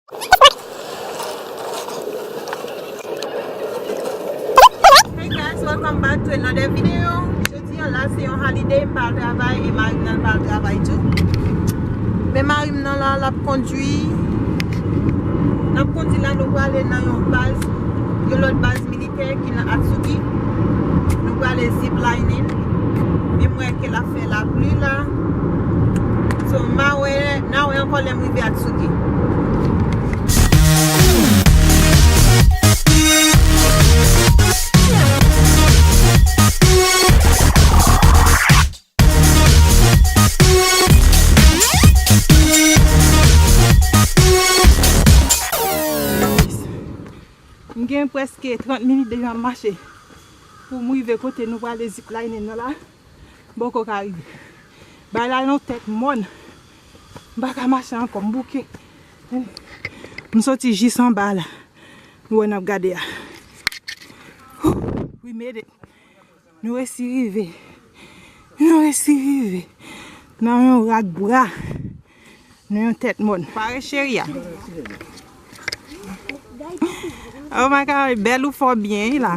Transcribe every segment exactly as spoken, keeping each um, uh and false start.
Hey guys, welcome back to another video. Jodi an la se yon holiday, m pa al travay e mari m nan pa al travay tou. Men mari m nan la, l ap kondui. N ap kondui la, nou prale nan yon baz, yon lòt baz militè ki nan Atsugi. Nou prale zip lining. Men m wè ke l ap fè lapli la. So, m a wè, n a wè ankò lè m rive Atsugi. M gen prèske trant minit deja m mache pou m rive kote nou prale zip lining nan la. M poko ka rive. Bay la yon tèt mòn. M pa ka mache ankò, m bouke. M soti jis anba la. Nou wè n ap gade a. We made it. Nou resi rive. Nou resi rive. Nan yon rak bra. Nan yon tèt mòn. Pare cheri a. Oh my God, bèl ou fò byen wi la.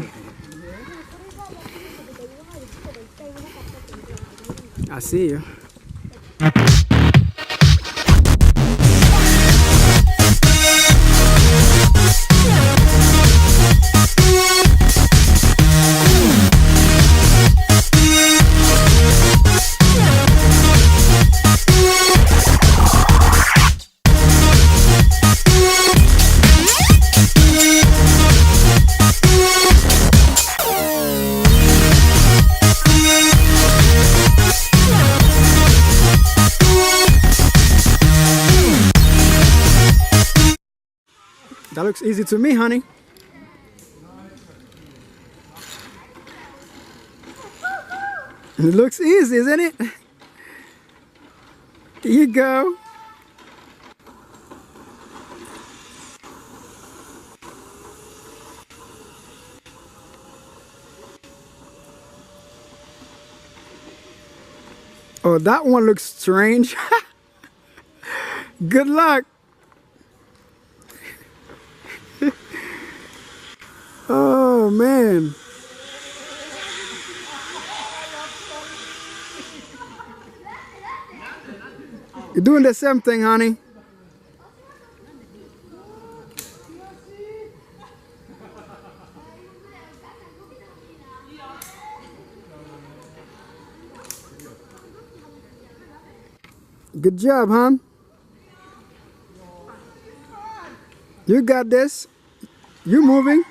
I see you. That looks easy to me, honey. It looks easy, isn't it? Here you go. Oh, that one looks strange. Good luck. Oh man. You're doing the same thing, honey. Good job, hon. You got this. You moving.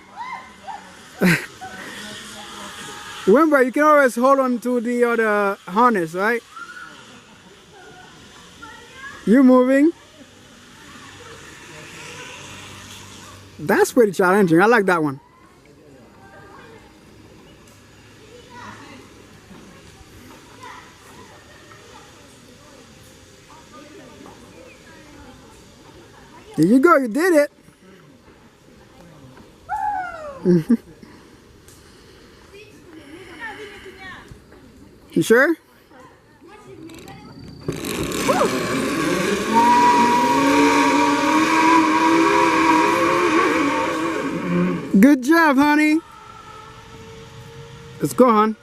Remember, you can always hold on to the other harness, right? You moving. That's pretty challenging. I like that one. There you go, you did it. You sure? Good job, honey. Let's go, hon.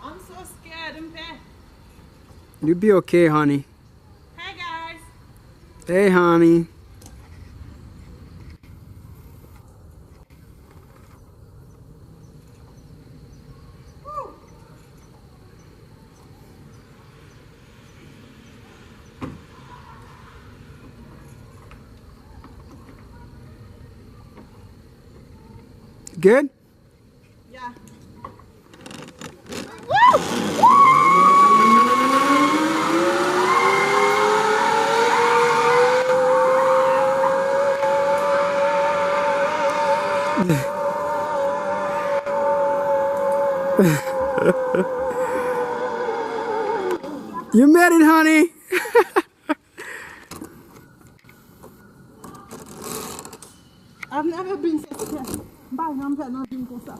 I'm so scared, m pè. You be okay, honey. Hi, guys. Hey, honey. Good? Yeah. You made it, honey. I've never been so scared. M pa janm fè nan vi m konsa.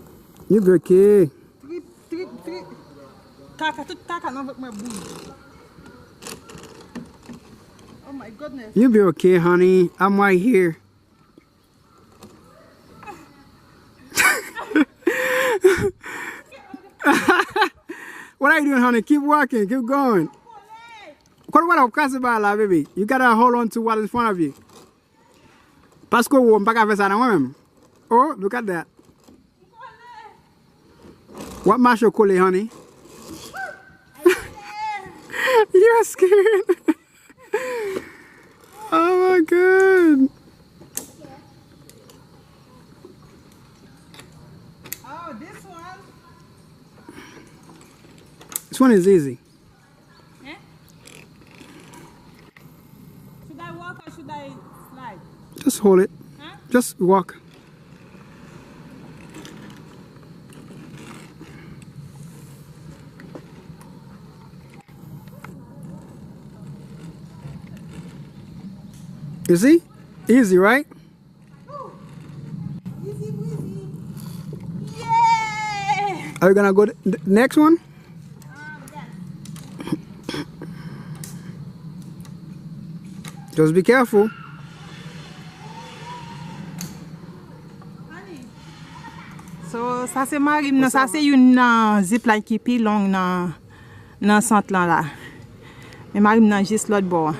You good, kid. Trip, trip, trip. Kaka, tout kaka nan vant mwen bouyi. Oh my goodness. You be okay, honey. I'm right here. What are you doing, honey? Keep walking, keep going. Kote w wè la, w kraze ba la, baby. You gotta hold on to what in front of you. Paske w wo, m pa ka fè sa nan mwen menm. Oh, look at that. W ap mache w kole, honey. You are scared. Oh my God. Oh, this one. This one is easy. Eh? Should I walk or should I slide? Just hold it. Huh? Just walk. You see? Easy, right? Easy breezy. Yeah! Are you gonna go th- th- next one? Um, yes. Just be careful. Honey. So, sa se mari m nan, sa se youn nan zipline ki pi long nan nan sant lan la. Men mari m nan jis lòt bò an.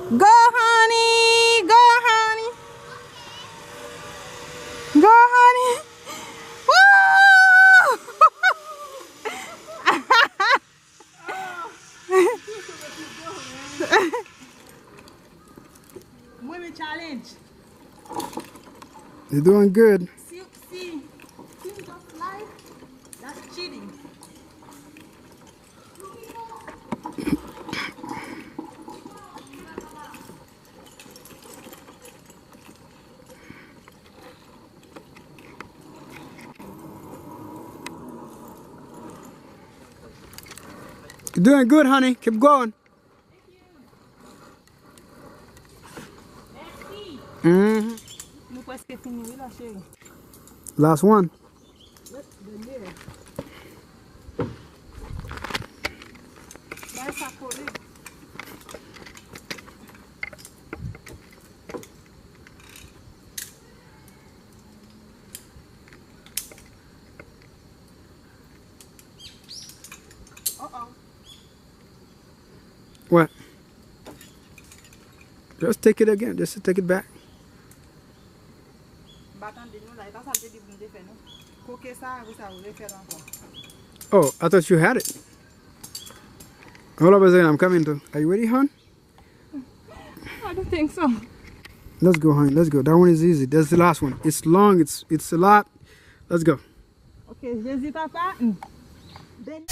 Go, honey! Go, honey! Go, honey! Woo! Mwen, men challenge. You're doing good. Si, si, si you don't fly, that's cheating. You're doing good, honey. Keep going. Mèsi. Mm-hmm. Nou prèske fini, wi, la, cheri. Last one. Bay sa kole. Oh, oh. What? Just take it again. Just take it back. M pa tande nou la, e pa sa m te di pou m te fè, non. Koke sa, apre sa, ou refè l ankò. Oh, I thought you had it. Hold up a second, I'm coming too. Are you ready, hon? I don't think so. Let's go, honey. Let's go. That one is easy. That's the last one. It's long. It's it's a lot. Let's go. Ok, Jezi papa. Beni.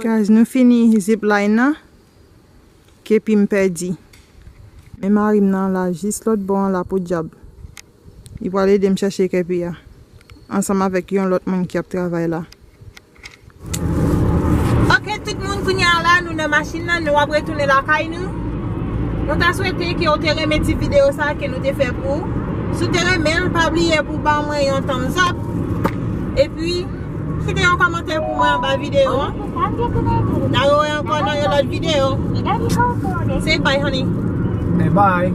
Guys, nou fini zipline nan. Kepi m pèdi. Men mari m nan la jis lòt bò an la podyab. Li pral ede m chèche kepi a. Ansanm avèk yon lòt moun ki ap travay la. Ok, tout moun, kounye a la, nou nan machin nan, nou ap retounen lakay nou. Nou ta swete ke w te renmen ti videyo sa ke nou te fè pou ou. Si w te renmen l, pa bliye pou w ba mwen yon thumbs up. Epi, kite yon kòmantè pou mwen anba videyo an. N a wè ankò nan yon lòt videyo. Say bye, honey. Hey, bye.